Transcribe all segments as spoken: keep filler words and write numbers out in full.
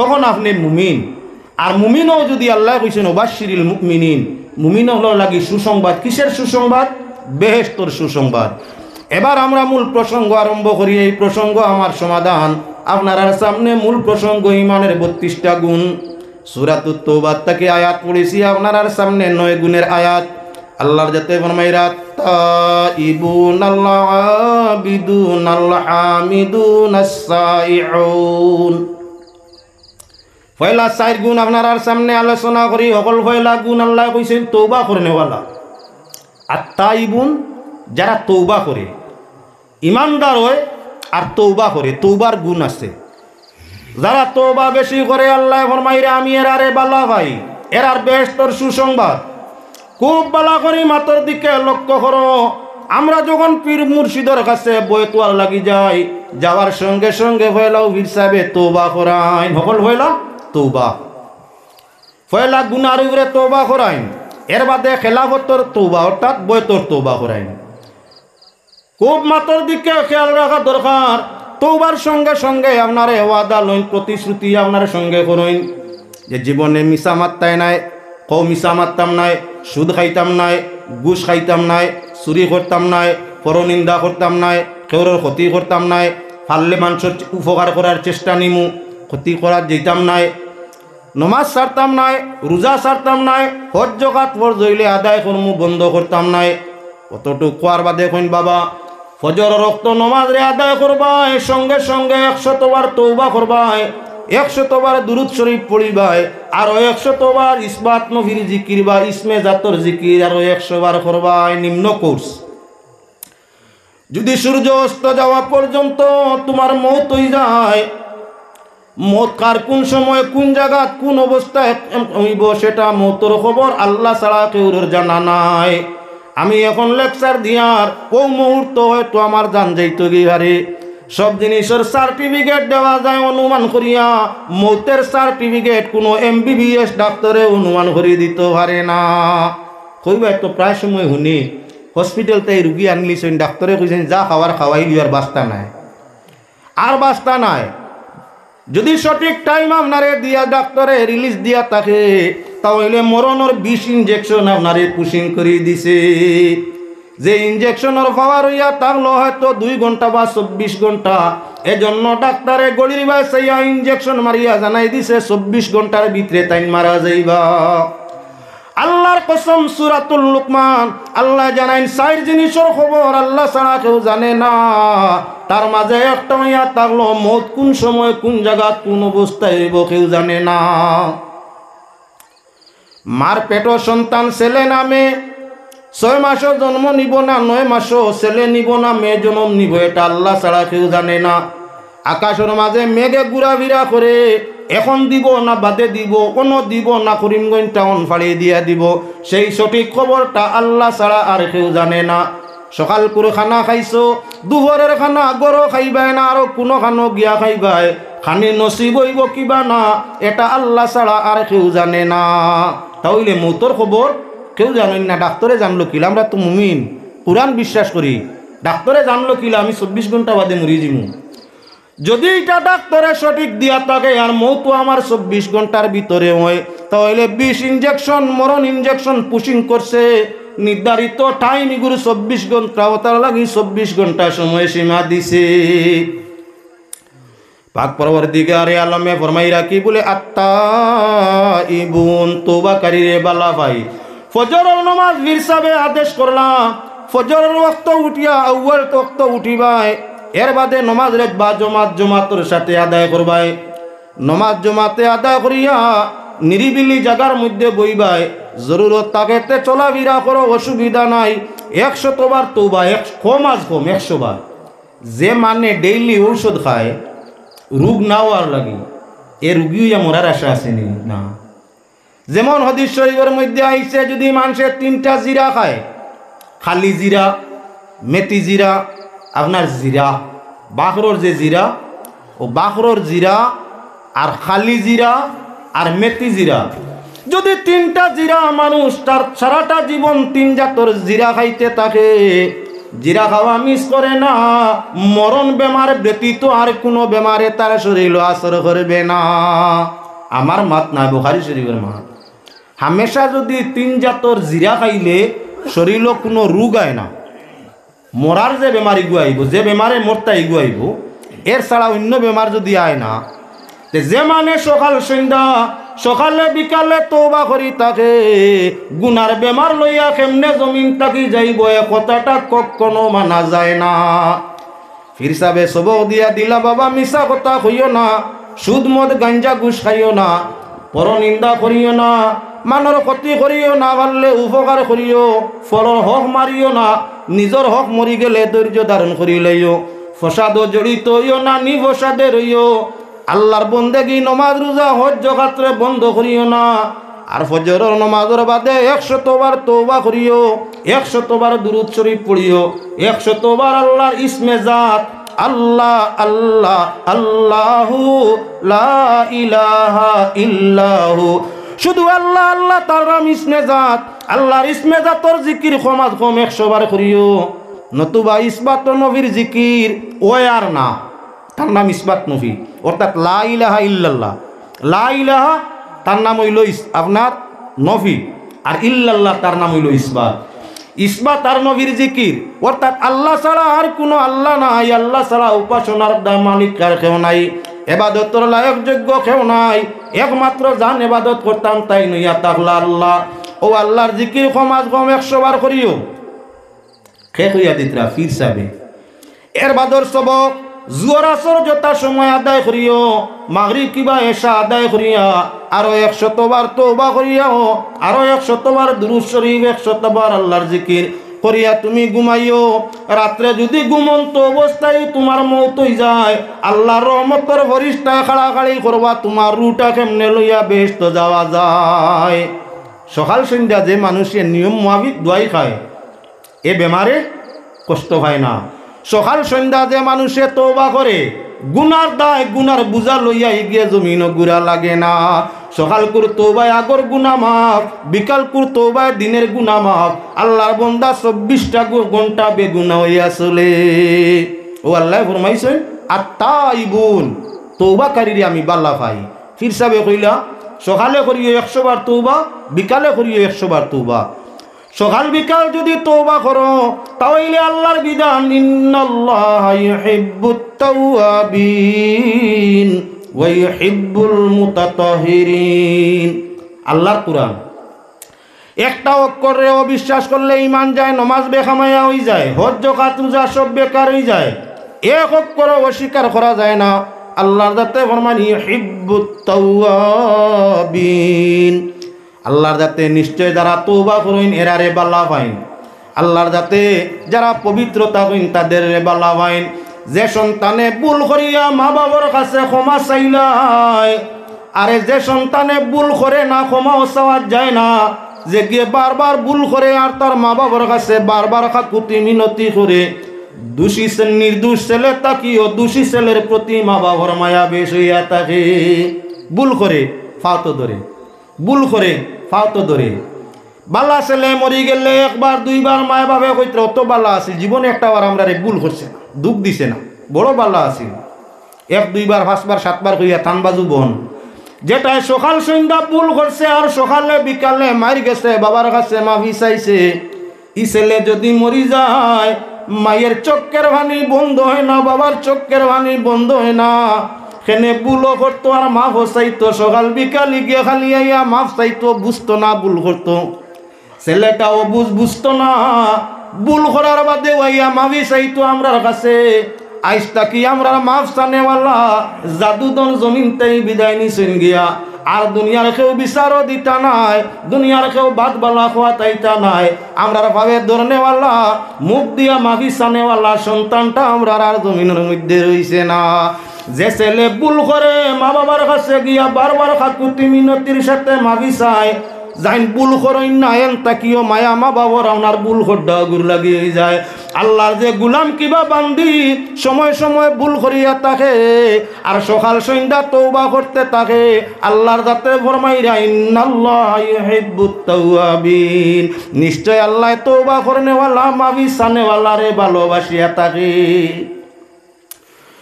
তখন আপনে মুমিন। আর মুমিনও যদি আল্লায় কইছইন, "ওবাশশিরিল মুমিনিন", মুমিন অকলর লাগি সুসংবাদ। কিসের সুসংবাদ? বেহেশতর সুসংবাদ। এবার আমরা মূল প্রসঙ্গ আরম্ভ করি। এই প্রসঙ্গ আমার সমাধান, আপনারার সামনে মূল প্রসঙ্গ ইমানের বত্রিশটা গুণ। সূরাতুত তওবা থাকি আয়াত পড়ছি, আপনারার সামনে নয় গুণের আয়াত। আল্লাহর জাতে ফরমাইরা, "তাইবুন আল আবিদুন আল হামিদুন আস সাইউন।" পয়লা চাইর গুণ আপনারার সামনে আলোচনা করি। হকল পয়লা গুণ আল্লায় কইছইন তওবা করনেওয়ালা। আর তাইবুন, যারা তওবা করে, ইমানদার অয় আর তওবা করে, তওবার গুণ আছে। যারা তওবা বেশি করে, আল্লায় ফরমাইরা, আমি এরারে বালা পাই, এরার বেহেশতর সুসংবাদ। খুব বালা করি মাতর দিকে লক্ষ্য করো। আমরা যখন পীর মুর্শিদর কাছে বয়াত অওয়ার লাগি যাই, যাওয়ার সঙ্গে সঙ্গে পয়লাউ পীর সাবে তওবা করাইন, হকল পয়লা তওবা। পয়লা গুনার উপরে তওবা করাইন, এর বাদে খেলাফতর তওবা, অর্থাৎ বয়াতর তওবা করাইন। খুব মাতর দিকে খেয়াল রাখা দরকার। তওবার সঙ্গে সঙ্গে আপনারে ওয়াদা লইন, প্রতিশ্রুতি আপনার সঙ্গে করইন যে জীবনে মিছা মাততায় নায়, কও মিছা মাততাম নায়, সুদ খাইতাম নায়, ঘুষ খাইতাম নায়, চুরি করতাম নায়, পরনিন্দা করতাম নায়, কেউরর ক্ষতি করতাম নায়, পারলে মানষর উপকার করার চেষ্টা নিমু, ক্ষতি করাত যাইতাম নায়। নমাজ ছাড়তাম নায়, রোজা ছাড়তাম নায়, হজ জকাত ফরজ অইলে আদায় করমু, বন্ধ করতাম নায়। অতটুক কওয়ার বাদে কইন, বাবা, ফজরর ওয়াক্ত নমাজরে আদায় করবায়, সঙ্গে সঙ্গে একশতবার তওবা করবায়, একশতবার দুরুদ শরীফ পড়িবায়, আরো একশতবার ইসবাত নফির জিকির বা ইসমে জাতর জিকির আরো একশোবার করবায়, নিম্ন কোর্স। যদি সূর্য অস্ত যাওয়া পর্যন্ত তুমার মউত অই যায়, মউত কার, কুন সময়, কুন জাগাত, কুন অবস্থায় অইবো, সেটা মউতর খবর আল্লাহ ছাড়া কেউরর জানা নাই। আমি এখন lecture দিয়ার অউ মুহূর্ত হয়তো আমার জান যাইতো গি পারে। সব জিনিসর certificate দেওয়া যায় অনুমান করিয়া, মউতর certificate কুনু এমবিবিএস ডাক্তারে অনুমান করি দিতো পারে না। কইবা তো প্রায় সময় হুনি, hospital থাকি রুগী আনলিছইন, ডাক্তারে কইছইন, "যা খাওয়ার খাওয়াইলিও, আর বাস্তা নাই, আর বাস্তা নাই।" যদি সঠিক time আপনারে দিয়া, ডাক্তারে release দিয়া থাকে, তা অইলে মরণর বিষ injection আপনারে pushing করি দিছে। যে injection-র power অইয়া থাকলো হয়তো দুই ঘন্টা বা চব্বিশ ঘন্টা, এজন্য ডাক্তারে ঘড়ির বায় চাইয়া injection মারিয়া জানাই দিছে চব্বিশ ঘন্টার ভিতরে তাইন মারা যাইবা। আল্লাহর কসম, সূরাতুল লুকমান, আল্লায় জানাইন চাইর জিনিসর খবর আল্লাহ ছাড়া কেউ জানে না। তার মাঝে একটা অইয়া থাকলো মউত কুন সময়, কুন জাগাত, কুন অবস্থায় অইবো কেউ জানে না। মার পেটো সন্তান ছেলে না মেয়ে, ছয় মাসো জন্ম নিবো না নয় মাসো, ছেলে নিবো না মেয়ে জনম নিবো, এটা আল্লাহ ছাড়া কেউ জানে না। আকাশর মাঝে মেঘে ঘুরাফিরা করে, এখন দিবো না বাদে দিবো, অনো দিবো না করিমগঞ্জ টাউন ফাড়ি দিয়া দিবো, সেই সঠিক খবরটা আল্লাহ ছাড়া আর কেউ জানে না। সকালকুর খানা খাইছো, দুপুরর খানা ঘরো খাইবায় না আরো কুনু খানো গিয়া খাইবায়, খানি নসিব অইবো কিবা না, এটা আল্লাহ ছাড়া আর কেউ জানে না। তা অইলে মউতর খবর কেউ জানইন না, ডাক্তারে জানলো কিলা? আমরা তো মুমিন, কুরআন বিশ্বাস করি। ডাক্তারে জানলো কিলা আমি চব্বিশ ঘন্টা বাদে মরি যিমু? যদি ইটা ডাক্তারে সঠিক দিয়া থাকে আর মউত আমার চব্বিশ ঘন্টার ভিতরে অয়, তা অইলে বিষ injection, মরণ injection pushing করছে, নির্ধারিত time ইগুর চব্বিশ ঘন্টা, অতার লাগি চব্বিশ ঘন্টা সময়সীমা দিছে। পাক পরওয়ারদিগারে আলমে ফরমাইরা কি বুলে, "আত্তাইবুন, তওবাকারীরে বালা পাই।" ফজরর নমাজ পীর সাবে আদেশ করলা, ফজরর ওয়াক্ত উঠিয়া, আউয়াল ওয়াক্ত উঠিবায়, এর বাদে নমাজ রাইত বা জমাত, জমাতর সাথে আদায় করবায়। নমাজ জমাতে আদায় করিয়া নিরিবিলি জাগার মধ্যে বইবায়, জরুরত থাকেতে চলাফিরা করো, অসুবিধা নাই। একশতবার তওবা, এক, কম আজ কম, একশোবার। যে মানে daily ঔষধ খায় রোগ না অওয়ার লাগি, এ রুগী অইয়া মরার আশা আছে নি? না। যেমন হাদিস শরীফর মধ্যে আইছে, যদি মানষে তিনটা জিরা খায়, খালি জিরা, মেথি জিরা, আপনার জিরা, বাখরর যে জিরা, অউ বাখরর জিরা, আর খালি জিরা, আর মেথি জিরা, যদি তিনটা জিরা মানুষ তার সারাটা জীবন তিন জাতর জিরা খাইতে থাকে, জিরা খাওয়া মিস করে না, মরণ বেমার ব্যতীত আর কুনু বেমারে তার শরীলো আসর করবে না। আমার মাত নায়, বুখারী শরীফর মাত। হামেশা যুদি তিন জাতর জিরা খাইলে শরীলো কুনু রোগ আয় না, মরার যে বেমার ইগু আইবো, যে বেমারে মরতা ইগু আইবো, এর ছাড়া অইন্য বেমার যুদি আয় না, তে যে মানে সকাল সন্ধ্যা, সকালে বিকালে তওবা করি থাকে, গুনার বেমার লইয়া কেমনে জমিন থাকি যাইবো, এ কথাটা কখনো মানা যায় না। পীর সাবে সবক দিয়া দিলা, বাবা, মিছা কথা কইও না, সুদ মদ গাঞ্জা ঘুষ খাইও না, পরনিন্দা করিও না, মানর ক্ষতি করিও না, পারলে উপকার করিও, পরর হক মারিও না, নিজর হক মরি গেলে ধৈর্য ধারণ করি লইও, ফসাদো জড়িত অইও না, নি ফসাদে রইও। আল্লার বন্দেগি, নমাজ, রোজা, হজ, জকাতরে বন্ধ করিও না। আর ফজরর নমাজর বাদে একশতবার তওবা করিও, একশতবার দুরুদ শরীফ পড়িও, একশতবার আল্লার ইসমে জাত, আল্লাহ, আল্লাহ, আল্লাহু, লা ইলাহা ইল্লাহু। শুধু আল্লাহ, আল্লাহ, তার নাম ইসমে জাত। আল্লার ইসমে জাতর জিকির কম আজ কম একশো বার করিও। নতুবা ইসবাত নফির জিকির অয় আর না, তার নাম ইসবাত নফি, অর্থাৎ লা ইলাহা ইল্লাল্লাহ। লা ইলাহা তার নাম অইলো ইস-, আপনার নফি, আর ইল্লাল্লাহ তার নাম অইলো ইসবাত। ইসবাত আর নফির জিকির, অর্থাৎ আল্লাহ ছাড়া আর কুনু আল্লাহ নাই, আল্লাহ ছাড়া উপাসনার দা-, মালিক আর কেউ নাই, এবাদতর লায়ক যোগ্য কেউ নাই, একমাত্র যান এবাদত করতাম তাইন অইয়া থাকলা আল্লাহ। অউ আল্লার জিকির কম আজ কম একশো বার করিও। কে কইয়া দিতরা? পীর সাবে। এর বাদর সবক, জুহর আসর যথা সময় আদায় করিও, মাগরিব কিবা এশা আদায় করিয়া, আরো একশতবার তওবা করিয়াও, আরো একশতবার দুরুদ শরীফ, একশতবার আল্লার জিকির করিয়া তুমি ঘুমাইও। রাত্রে যুদি ঘুমন্ত অবস্থায় তুমার মউত অই যায়, আল্লার রহমতর ফিরিস্তায় কাড়াকাড়ি করবা, তুমার রুহটা কেমনে লইয়া বেহেস্ত যাওয়া যায়। সকাল সন্ধ্যা যে মানুষে নিয়ম মুয়াফিক দোয়াই খায়, এ বেমারে কষ্ট পায় না। সকাল সন্ধ্যা যে মানুষে তওবা করে, গুনার দায়, গুনার বুঝা লইয়া ইগিয়ে জমিনো ঘুরা লাগে না। সকালকুর তওবায় আগর গুনা মাফ, বিকালকুর তওবায় দিনের গুনা মাফ। আল্লার বন্দা চব্বিশটা গু-, ঘন্টা বেগুনা অইয়া চলে। অউ আল্লায় ফরমাইছইন, "আত্তাইবুন, তওবাকারীরে আমি বালা পাই।" পীর সাবে কইলা, "সকালে করিও একশো বার তওবা, বিকালে করিও একশো বার তওবা।" সকাল বিকাল যুদি তওবা করো, তা অইলে আল্লার বিধান, "ইন্নাল্লাহা ইউহিব্বুত তাওয়াবিন ওয়া ইউহিব্বুল মুতাতাহহিরিন।" আল্লার কুরআন। একটা অক্ষররে অবিশ্বাস করলে ইমান যায়, নমাজ বেকামায়া অই যায়, হজ জকাত রোজা সব বেকার অই যায়। এক অক্ষরও অস্বীকার করা যায় না। আল্লার জাতে ফরমান, "ইউহিব্বুত তাওয়াবিন।" আল্লার জাতে নিশ্চয় যারা তওবা করইন, এরারে বালা পাইন। আল্লার জাতে যারা পবিত্র থাকইন, তাদেররে বালা পাইন। যে সন্তানে ভুল করিয়া মা বাবার কাছে ক্ষমা চাইলায়, আরে যে সন্তানে ভুল করে না, ক্ষমাও চাওয়া যায় না, যেগিয়ে বারবার ভুল করে আর তার মা বাবার কাছে বারবার কাকুতি মিনতি করে, দোষী ছে-, নির্দোষ ছেলে থাকিও দোষী ছেলের প্রতি মা বাবার মায়া বেশ অইয়া থাকে। ভুল করে, ফাও তো ধরে। ভুল করে, ফাও তো ধরে। বালা ছেলে মরি গেলে একবার দুইবার মায় বাপে কইতরা, "অত বালা আছিল, জীবনে একটা বার আমরারে ভুল করছে না, দুখ দিছে না, বড় বালা আছিল।" এক দুইবার, পাঁচবার, সাতবার কইয়া তানবাজু বন। যেটায় সকাল সন্ধ্যা ভুল করছে আর সকালে বিকালে মাইর গেছে, বাবার কাছে মাফি চাইছে, ই ছেলে যুদি মরি যায়, মায়ের চক্ষের পানি বন্ধ অয় না, বাবার চক্ষের পানি বন্ধ অয় না। কেনে ভুলও করতো আর মাফও চাইতো, সকাল বিকাল ইগিয়ে খালি আইয়া মাফ চাইতো, বুঝতো না ভুল করতো। ছেলেটা অবুঝ, বুঝতো না, ভুল করার বাদেও আইয়া মাফি চাইতো আমরার কাছে। আইজ থাকি আমরার মাফ চানেওয়ালা জাদুদন জমিন থাকি বিদায় নিছইন গিয়া। আর দুনিয়ার কেউ বিচারও দিতা নায়, দুনিয়ার কেউ ভাত বালা খাওয়াইতা নায়। আমরার পাও ধরনেওয়ালা, মুখ দিয়া মাফি চানেওয়ালা সন্তানটা আমরার আর জমিনর মধ্যে রইছে না। যে ছেলে ভুল করে, মা বাবার কাছে গিয়া বারবার কাকুতি মিনতির সাথে মাফি চায়, যাইন ভুল করইন না, এন থাকিও মায়া মা বাবার আপনার ভুল খোদ্দা গুর লাগি অই যায়। আল্লাহর যে গুলাম কিবা বান্দি সময় সময় ভুল করিয়া থাকে, আর সকাল সন্ধ্যা তওবা করতে থাকে, আল্লাহর জাতে ফরমাইরা, "ইন্নাল্লাহা ইউহিব্বুত তাওয়াবিন।" নিশ্চয় আল্লাহ তওবা করনেওয়ালা, মাফি চানেওয়ালারে ভালোবাসিয়া থাকে।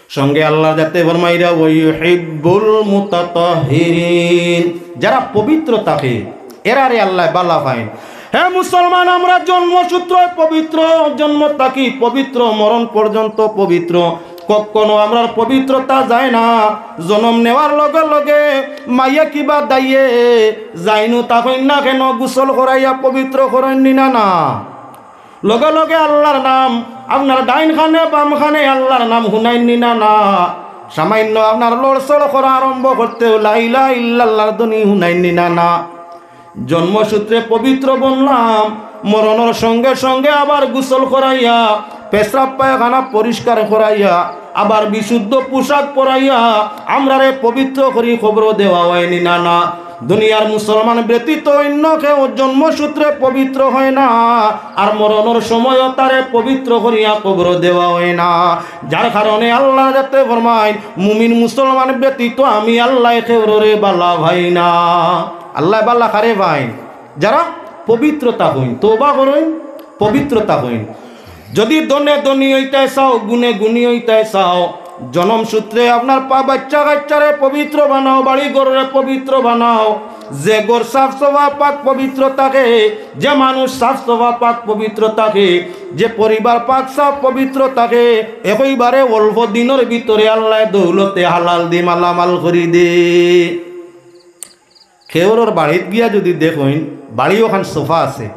সঙ্গে আল্লাহর জাতে ফরমাইরা, "ওয়া ইউহিব্বুল মুতাতাহহিরিন।" যারা পবিত্র থাকে, এরারে আল্লাহ বালা পাইন। হে মুসলমান, আমরা জন্মসূত্রে পবিত্র, জন্ম থাকি পবিত্র, মরণ পর্যন্ত পবিত্র। কখনো আমরার পবিত্রতা যায় না। জন্ম নেওয়ার লগে লগে মাইয়ে কিবা দাইয়ে যাইনু থাকইন না কেন, গোসল করাইয়া পবিত্র করইন নি না? না। লগে লগে আল্লাহর নাম, আপনার ডাইন কানে বাম কানে আল্লাহর নাম হুনাইন নি না? না। সামান্য আপনার লড়চড় করা আরম্ভ করতেউ লা ইলাহা ইল্লাল্লাহর ধ্বনি হুনাইন নি না? না। জন্মসূত্রে পবিত্র বনলাম, মরণর সঙ্গে সঙ্গে আবার গোসল করাইয়া, পেশাব পায়খানা পরিষ্কার করাইয়া, আবার বিশুদ্ধ পোশাক পরাইয়া আমরারে পবিত্র করি কবরো দেওয়া অয় নি না? না। দুনিয়ার মুসলমান ব্যতীত অন্য কেউ জন্মসূত্রে পবিত্র হয় না, আর মরণর সময়ও তারে পবিত্র করিয়া কবরো দেওয়া হয় না। যার কারণে আল্লাহর জাতে ফরমাইন, মুমিন মুসলমান ব্যতীত আমি আল্লাহ কেউরে বালা পাই না। আল্লাহ বালা কারে পাইন? যারা পবিত্রতা হইন, তওবা করইন, পবিত্রতা হইন। যদি ধনে ধনী হইতায় চাও, গুণে গুণী হইতায় চাও, জনম সূত্রে আপনার পা-, বাচ্চা কাচ্চারে পবিত্র বানাও, বাড়ি ঘররে পবিত্র বানাও। যে ঘর সাফ সফা পাক পবিত্র থাকে, যে মানুষ সাফ সফা পাক পবিত্র থাকে, যে পরিবার পাক সাফ পবিত্র থাকে, একইবারে অল্প দিনর ভিতরে আল্লাহ দৌলতে হালাল দি মালামাল করি দে। কেউরর বাড়িত গিয়া যদি দেখইন, বাড়ি ওখান সোফা আছে,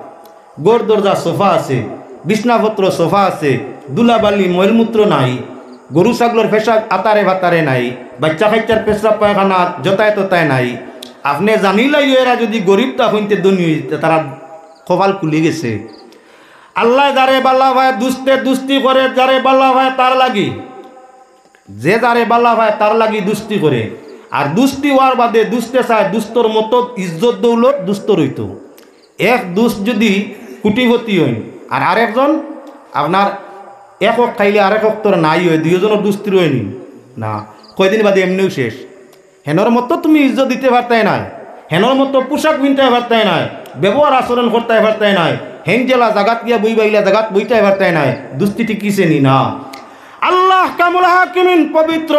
ঘর দরজা সোফা আছে, বিছনাপত্র সোফা আছে, ধুলাবালি ময়লমূত্র নাই, গরু ছাগলর পেশাব আতারে ফাতারে নাই, বাচ্চা কাচ্চার পেশাব পায়খানা যতায় ততায় নাই, আপনে জানিলাইও এরা যদি গরিব তা হইতে ধনী হইতে, তারা কপাল খুলি গেছে। আল্লাহ যারে বালা পায়, দুস্তে দুস্তি করে, যারে বালা পায় তার লাগি, যে যারে বালা পায় তার লাগি দুস্তি করে। আর দুস্তি হওয়ার বাদে দুস্তে চায় দুস্তর মতো ইজ্জত দৌলত দুস্তর হইতো। এক দুস্ত যদি কোটিপতি হইন আর আরেকজন আপনার এক অক্ত খাইলে আরেক অক্তর নাই হয়, দুইজনর দুস্তি রয়নি না, কয়দিন বাদে এমনেউ শেষ। হেনর মতো তুমি ইজ্জত দিতে পারতায় নায়, হেনর মতো পোশাক পিনতায় পারতায় নায়, ব্যবহার আচরণ করতায় পারতায় নায়, হেন জেলা জাগাত গিয়া বইবাইলা জাগাত বইতায় পারতায় নায়, দুস্তি টিকিছে নি না। আল্লাহ আহকামুল হাকিমিন পবিত্র,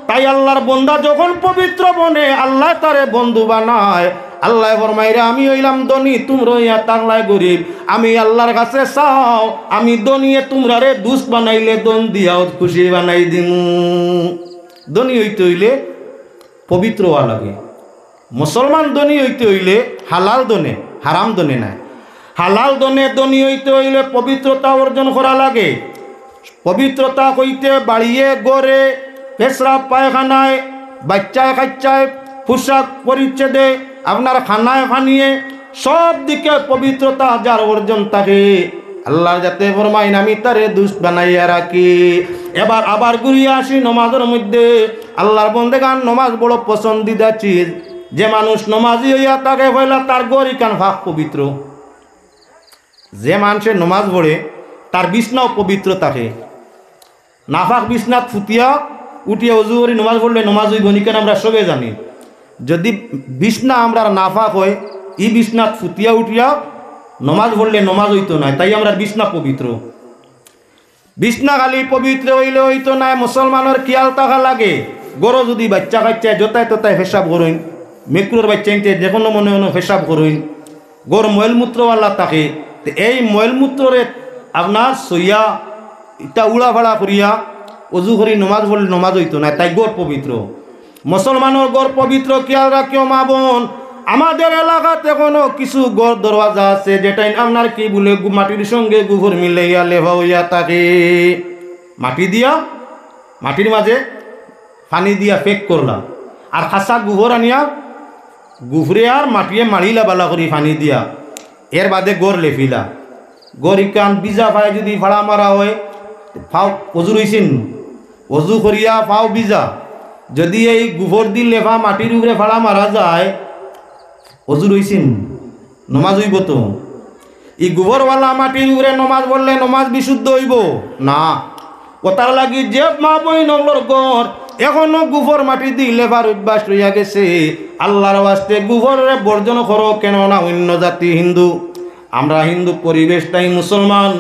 তাই আল্লাহর বন্দা যখন পবিত্র বনে, আল্লাহ তারে বন্ধু বানায়। আল্লাহ ফরমাইরা, "আমি হইলাম ধনী, তুমরা হইয়া থাকলায় গরিব, আমি আল্লাহর কাছে চাও, আমি ধনীয়ে তুমরারে দুস্ত বানাইলে ধন দিয়াও খুশি বানাই দিমু।" ধনী হইতে হইলে পবিত্র হওয়া লাগে। মুসলমান ধনী হইতে হইলে হালাল ধনে, হারাম ধনে নায়। হালাল ধনে ধনী হইতে হইলে পবিত্রতা অর্জন করা লাগে। পবিত্রতা হইতে বাড়িয়ে ঘরে, পেশাব পায়খানায়, বাচ্চায় কাচ্চায়, পোশাক পরিচ্ছেদে, আপনার খানায় পানিয়ে, সব দিকে পবিত্রতা যার অর্জন থাকে, আল্লাহর যাতে ফরমাইন, "আমি তারে দুস্ত বানাইয়া রাখি।" এবার আবার ঘুরিয়া আসি নমাজর মধ্যে। আল্লাহর বন্দেগান, নমাজ বড় পছন্দিদা চিজ। যে মানুষ নমাজি হইয়া থাকে, পয়লা তার ঘর ইখান পাক পবিত্র। যে মানুষে নমাজ পড়ে, তার বিছনাও পবিত্র থাকে। নাপাক বিছনাত ফুতিয়া উঠিয়া অজু করি নমাজ পড়লে নমাজ হইব নি? কেন আমরা সবে জানি, যদি বিছনা আমরার নাপাক হয়, ই বিছনাত ফুতিয়া উঠিয়া নমাজ পড়লে নমাজ হইতো নায়, তাই আমরার বিছনা পবিত্র। বিছনা খালি পবিত্র হইলে হইতো নায়, মুসলমানর খিয়াল থাকা লাগে। ঘরো যদি বাচ্চা কাচ্চায় যতায় ততায় পেশাব করইন, মেকুরর বাচ্চাইন্তে যে কোনো মনে মনে পেশাব করইন, ঘর ময়লমূত্রওয়ালা থাকে, তে এই ময়লমূত্ররে আপনার সইয়া ইটা উড়াফাড়া করিয়া অজু করি নমাজ পড়লে নমাজ হইতো নায়, তাই ঘর পবিত্র। মুসলমানর ঘর পবিত্র, খিয়াল রাখিও মা বোন। আমাদের এলাকাত এখনো কিছু ঘর দরওয়াজা আছে, যেটাইন আপনার কি বলে গু-, মাটির সঙ্গে গোবর মিলাইয়া লেফা হইয়া থাকে। মাটি দিয়া, মাটির মাঝে পানি দিয়া ফেক করলা, আর খাসা গোবর আনিয়া গোবরে আর মাটিয়ে মাড়িলা বালা করি পানি দিয়া, এর বাদে ঘর লেফিলা। ঘর ইখান ভিজা পায়ে যদি ফাড়া মারা হয়, পাও অজু রইছে নি? অজু করিয়া পাও ভিজা, যদি এই গোবর দি লেফা মাটির উপরে ফাড়া মারা যায়, অজু রইছে নি? নমাজ হইব তো? ই গোবরওয়ালা মাটির উপরে নমাজ পড়লে নমাজ বিশুদ্ধ অইবো না। অতার লাগি যে মা বইন অকলর ঘর এখনো গোবর মাটি দি লেপার অভ্যাস রইয়া গেছে, আল্লাহর ওয়াস্তে গোবররে বর্জন করো, কেননা অন্য জাতি হিন্দু, আমরা হিন্দু পরিবেশটাই মুসলমান।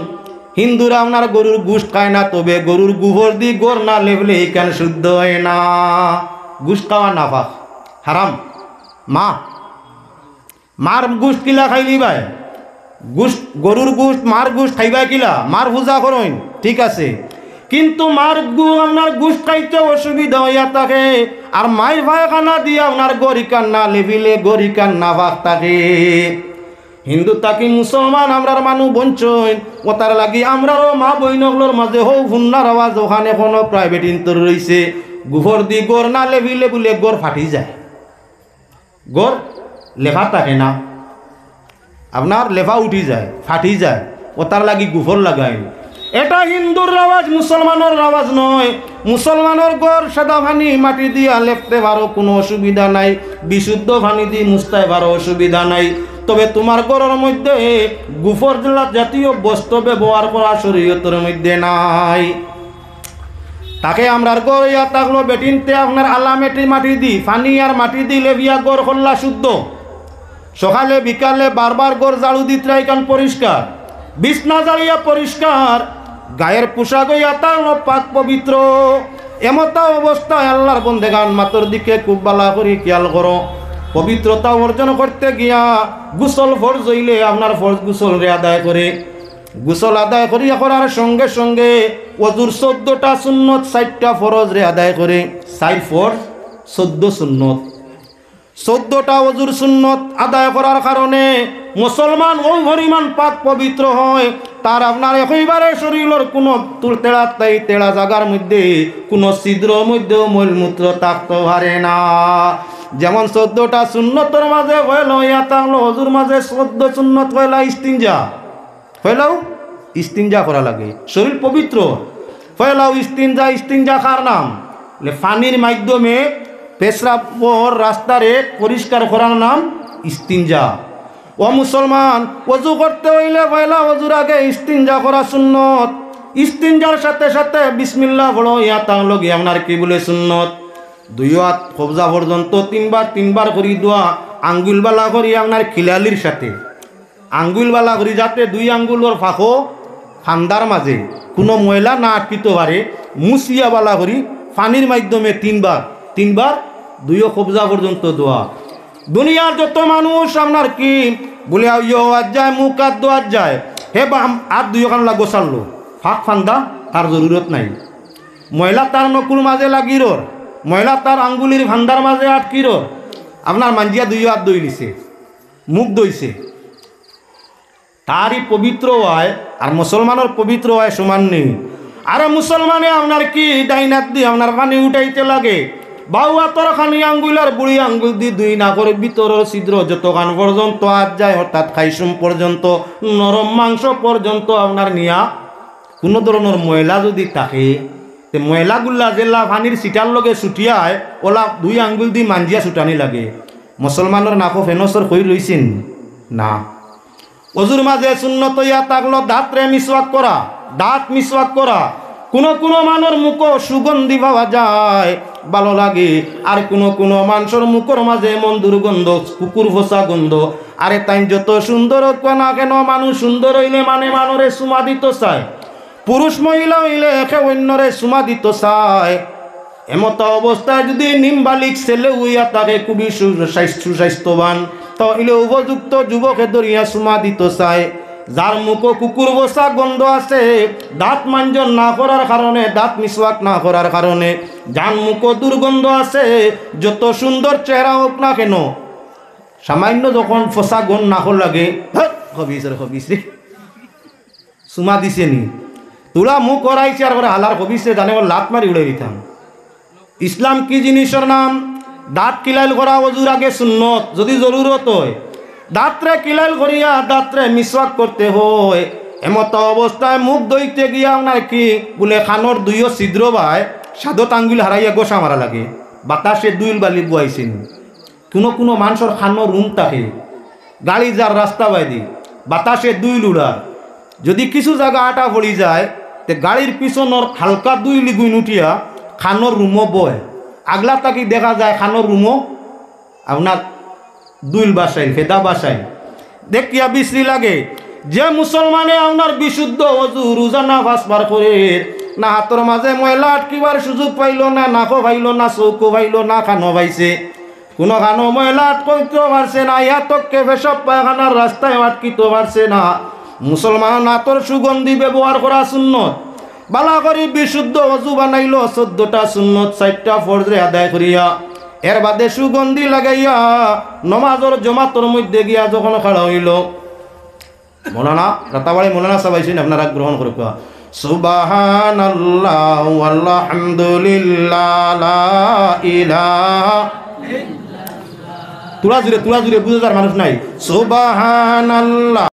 হিন্দুরা আপনার গরুর গোশত খায় না, তবে গরুর গোবর দি ঘর না লেপলে ইখান শুদ্ধ অয় না। গোশত খাওয়া নাপাক, হারাম। মা, মার গোশত কিলা খাইলিবায়? গোশত, গরুর গোশত, মার গোশত খাইবায় কিলা? মার পূজা করইন, ঠিক আছে, কিন্তু মার গু-, আপনার গোশত খাইতে অসুবিধা অইয়া থাকে, আর মাইর পায়খানা দিয়া আপনার ঘর ইখান না লেপিলে ঘর ইখান নাপাক থাকে। হিন্দু থাকি মুসলমান আমরার মানুষ বঞ্চইন, অতার লাগি আমরারও মা বইন অকলর মাঝে হউ হুন্নার আওয়াজ অখান এখনো প্রাইভেট ইন্তর রইছে। গোবর দি ঘর না লেপিলে বুলে ঘর ফাটি যায়, ঘর লেপা থাকে না, আপনার লেপা উঠি যায়, ফাটি যায়, অতার লাগি গোবর লাগাইন। এটা হিন্দুর রেওয়াজ, মুসলমানর রেওয়াজ নয়। মুসলমানর ঘর সাদা পানি মাটি দিয়া লেপতে পারো, কুনু অসুবিধা নাই, বিশুদ্ধ পানি দি মুছতায় পারো, অসুবিধা নাই। তবে তুমার ঘরর মধ্যে গোবর জা-, জাতীয় বস্তু ব্যবহার করা শরীয়তর মধ্যে নাই। তাকে আমরার ঘর অইয়া থাকলো বেটিন্তে আপনার আলা মেটি মাটি দি, পানি আর মাটি দি লেপিয়া ঘর করলা শুদ্ধ। সকালে বিকালে বারবার ঘর ঝাড়ু দিতরা ইখান পরিষ্কার, বিছনা ঝাড়িয়া পরিষ্কার, গায়ের পোশাক অইয়া থাকলো পাক পবিত্র। এমতা অবস্থায় আল্লাহর বন্দেগান মাতর দিকে খুব বালা করি খেয়াল করো। পবিত্রতা অর্জন করতে গিয়া গোসল ফরজ অইলে আপনার ফরজ গোসলরে আদায় করে, গোসল আদায় করিয়া করার সঙ্গে সঙ্গে অজুর চৌদ্দটা সুন্নত, চাইরটা ফরজরে আদায় করে, চাইর ফরজ, চৌদ্দ সুন্নত। চৌদ্দটা অজুর সুন্নত আদায় করার কারণে মুসলমান অউ পরিমাণ পাক পবিত্র হয়, তার আপনার একেবারে শরীরর কুনু তুল তেড়া তাই তেড়া জাগার মধ্যে কুনু ছিদ্রর মধ্যেও মলমূত্র থাকতো পারে না। যেমন চৌদ্দটা সুন্নতর মাঝে পয়লা অইয়া থাকলো, অজুর মাঝে চৌদ্দ সুন্নত, পয়লা ইস্তিনজা। পয়লাউ ইস্তিনজা করা লাগে, শরীর পবিত্র। পয়লাউ ইস্তিনজা, ইস্তিনজা কার নাম? বলে, পানির মাধ্যমে পেশরাবর রাস্তারে পরিষ্কার করার নাম ইস্তিনজা। ও মুসলমান, অজু করতে অইলে পয়লা অজুর আগে ইস্তিনজা করা সুন্নত। ইস্তিনজার সাথে সাথে বিসমিল্লাহ পড়ো, ইয়া তার লগে আপনার কি বলে সুন্নত? দুইও আত কবজা পর্যন্ত তিনবার তিনবার করি ধোয়া, আঙ্গুল বালা করি আপনার খিলালির সাথে আঙ্গুল বালা করি যাতে দুই আঙ্গুলর ফাঁকো ফান্দার মাঝে কুনু ময়লা না আটকিতো পারে, মুছিয়া বালা করি পানির মাধ্যমে তিনবার, তিনবার দুইও কবজা পর্যন্ত ধোয়া। দুনিয়ার যত মানুষ আপনার কি বলে ইয়ো আত যায়, মুখ আত ধোয়াত যায়, হে বা আত দুইও কান লাগো সারলো, ফাঁক ফান্দা তার জরুরত নাই। ময়লা তার নকুর মাঝে লাগিরর, ময়লা তার আঙ্গুলির ফান্দার মাঝে আটকিরর, আপনার মাঞ্জিয়া দুইও আত ধইলিছে, মুখ ধইছে। তারই পবিত্র অয় আর মুসলমানর পবিত্র অয় সমান নি? আরে মুসলমানে আপনার কি ডাইন আত দি আপনার পানি উঠাইতে লাগে, বাউ আতর খানি আঙ্গুল আর বুড়ি আঙ্গুল দি দুই নাকর ভিতরর ছিদ্র যতখান পর্যন্ত আত যায়, অর্থাৎ খাইসুম পর্যন্ত, নরম মাংস পর্যন্ত আপনার নিয়া কুনু ধরনর ময়লা যুদি থাকে, তে ময়লাগুলা যেলা পানির ছিটার লগে ছুটিয়া আয়, ওলা দুই আঙ্গুল দি মাঞ্জিয়া ছুটানি লাগে। মুসলমানর নাকো ফেনসর কই রইছেন? না। অজুর মাঝে সুন্নত অইয়া থাকলো দাঁতরে মিসওয়াক করা, দাঁত মিসওয়াক করা। কুনু কুনু মানষর মুখো সুগন্ধি পাওয়া যায়, ভালো লাগে, আর কুনু কুনু মানষর মুখর মাঝে এমন দুর্গন্ধ, কুকুর ফসা গন্ধ। আরে তাইন যত সুন্দর অউক না কেন, মানুষ সুন্দর অইলে মানে মানষরে চুমা দিতো চায়, পুরুষ মহিলা অইলে একে অইন্যরে চুমা দিতো চায়। এমতা অবস্থায় যুদি নিমবালিক ছেলে অইয়া থাকে, খুবই সু-, স্বাস্থ্য-, সুস্বাস্থ্যবান, তাইলে উপযুক্ত যুবকে ধরিয়া চুমা দিতো চায়। যার মুখো কুকুর বসা গন্ধ আছে, দাঁত মাঞ্জন না করার কারণে, দাঁত মিসওয়াক না করার কারণে, যার মুখো দুর্গন্ধ আছে, যত সুন্দর চেহারা অউক না কেন, সামান্য যখন ফসা গন্ধ নাকো লাগে, "হ্যাঁ, খবিস রে, খবিস রে।" চুমা দিছে নি? তুলা মুখ করাইছে আর করে হালার খবিসে জানে করে লাত মারি উড়াই দিতাম। ইসলাম কি জিনিসর নাম? দাঁত কিলাইল করা অজুর আগে সুন্নত, যুদি জরুরত অয়। দাঁতরে কিলাইল করিয়া দাঁতরে মিসওয়াক করতে হয়। এমত অবস্থায় মুখ ধইতে গিয়া আপনার কি বলে কানর দুইও ছিদ্র বায় সাদত আঙ্গুল হারাইয়া গোসা মারা লাগে। বাতাসে দুইল বালি বুয়াইছে নি? কুনু কুনু মানষর কানো রুম থাকে, গাড়ি যার রাস্তা বাইদি, বাতাসে দুইল উড়ার। যদি কিছু জাগা আটা পড়ি যায়, তে গাড়ির পিছনর হালকা দুইল ইগুইন উঠিয়া কানর রুমো বয়। আগলা থাকি দেখা যায় কানর রুমো আপনার দুইল বাসাইল, ফেদা বাসাইল। দেখিয়া বিশ্রী লাগে। যে মুসলমানে আপনার বিশুদ্ধ অজু রোজানা পাঁচবার করের, না আতর মাঝে ময়লা আটকিবার সুযোগ পাইল না, নাকো পাইল না, চউখো পাইল না, কানো পাইছে, কুনু কানো ময়লা আটকাইতো পারছে না, ইয়া তক্কে পেশাব পায়খানার রাস্তায় আটকিতো পারছে না, মুসলমান আতর সুগন্ধি ব্যবহার করা সুন্নত। বালা করি বিশুদ্ধ অজু বানাইল, চৌদ্দটা সুন্নত, চাইরটা ফরজরে আদায় করিয়া, এর বাদে সুগন্ধি লাগাইয়া নমাজর জমাতর মধ্যে গিয়া যখন খাড়া অইল, মৌলানা রাতাবাড়ি মৌলানা সাব আইছইন, আপনারা গ্রহণ করউক্কা। সুবহানাল্লাহ ওয়ালহামদুলিল্লাহ, লা ইলাহা। তুলা জুরে, তুলা জুরে, বুঝা যার মানুষ নাই। সুবহানাল্লাহ।